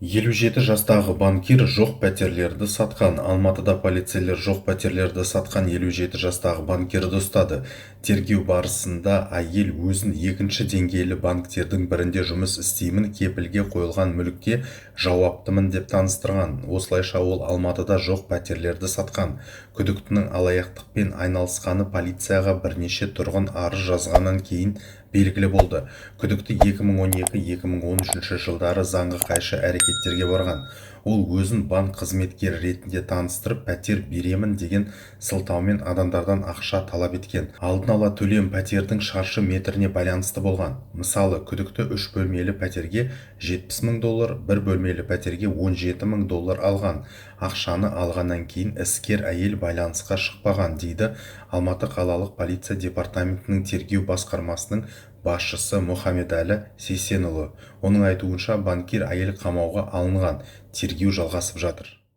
57 жастағы банкир жоқ пәтерлерді сатқан Алматыда полицейлер жоқ пәтерлерді сатқан 57 жастағы банкирді ұстады. Тергеу барысында әйел өзін екінші деңгейлі банктердің бірінде жұмыс істеймін, кепілге қойылған мүлікке жауаптымын деп таныстырған. Осылайша ол Алматыда жоқ пәтерлерді сатқан. Күдіктінің алаяқтықпен айналысқаны полицияға бірнеше тұрғын арыз жазғаннан кейін белгілі болды. Күдікті 2012-2013 жылдары заңға қайшы әрекеттерге барған. Ол өзін банк қызметкері ретінде таныстырып, пәтер беремін деген сылтаумен адамдардан ақша талап еткен. Алдын ала төлем пәтердің шаршы метріне байланысты болған. Мысалы, күдікті үш бөлмелі пәтерге 70 мың доллар, бір бөлмелі пәтерге 17 мың доллар алған. Ақшаны алғаннан кейін іскер әйел байланысқа шықпаған, дейді Алматы қалалық полиция департаментінің тергеу басқармасының басшысы Мұхамедәлі Сейсенұлы. Оның айтуынша, банкир әйел қамауға алынған, тергеу жалғасып жатыр.